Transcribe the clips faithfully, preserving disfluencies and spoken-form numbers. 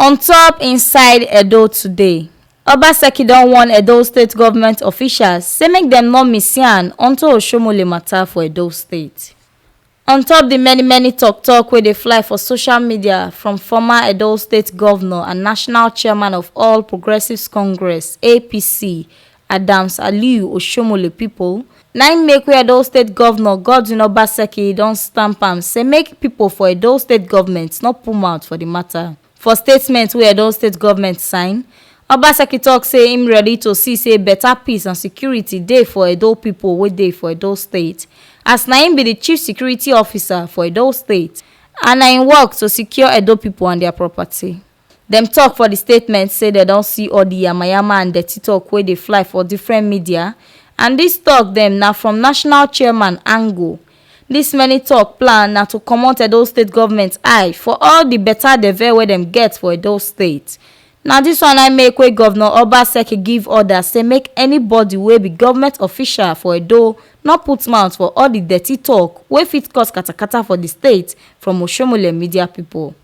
On top inside Edo today, Obaseki don warn Edo State government officials say make dem no miss yarn onto Oshomole matter for Edo State. On top the many many talk talk wey dey fly for social media from former Edo State governor and national chairman of All Progressives Congress, A P C, Adams Aliyu Oshomole people, na im make wey Edo State governor Godwin Obaseki don stamp am say make people for Edo State government no put mouth for the matter. For statement wey Edo State government sign, Obaseki talk say im ready to see say better peace and security dey for Edo people wey dey for Edo State, as na im be the chief security officer for Edo State, and na im work to secure Edo people and their property. Dem talk for the statement say dem don see all the yamayama and dirty talk wey dey fly for different media, and this talk dem na from national chairman angle. This many talk plan na to comot Edo State government eye for all the better deve wey dem get for Edo State. Na this one I make wey Governor Obaseki give order say make anybody wey be government official for Edo no put mouth for all the dirty talk wey fit cause katakata for the state from Oshomole media people.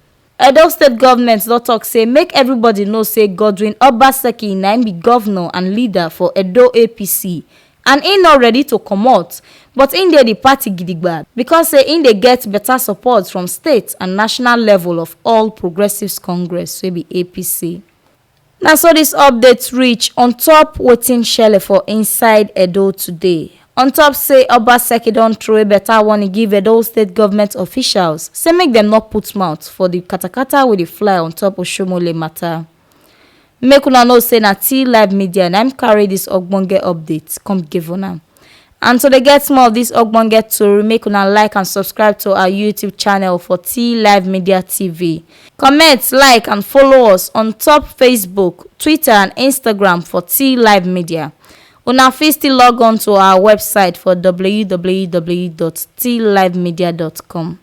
Edo State government don talk say make everybody know say Godwin Obaseki na im be governor and leader for Edo A P C, and im no ready to comot, but im dey the party gidigba because say im dey get better support from state and national level of All Progressives Congress wey be A P C. Na so this update reach on top wetin shele for inside Edo today. On top say Obaseki don throw a better warning give Edo State government officials say make dem no put mouth for the katakata wey dey fly on top Oshomole matter. Make una know say na T Live Media na im carry this ogbonge update come give una. And to dey get more of this ogbonge tori, make una like and subscribe to our YouTube channel for T Live Media T V. Comment, like and follow us on top Facebook, Twitter and Instagram for T Live Media. Una fit still log on to our website for w w w dot t live media dot com.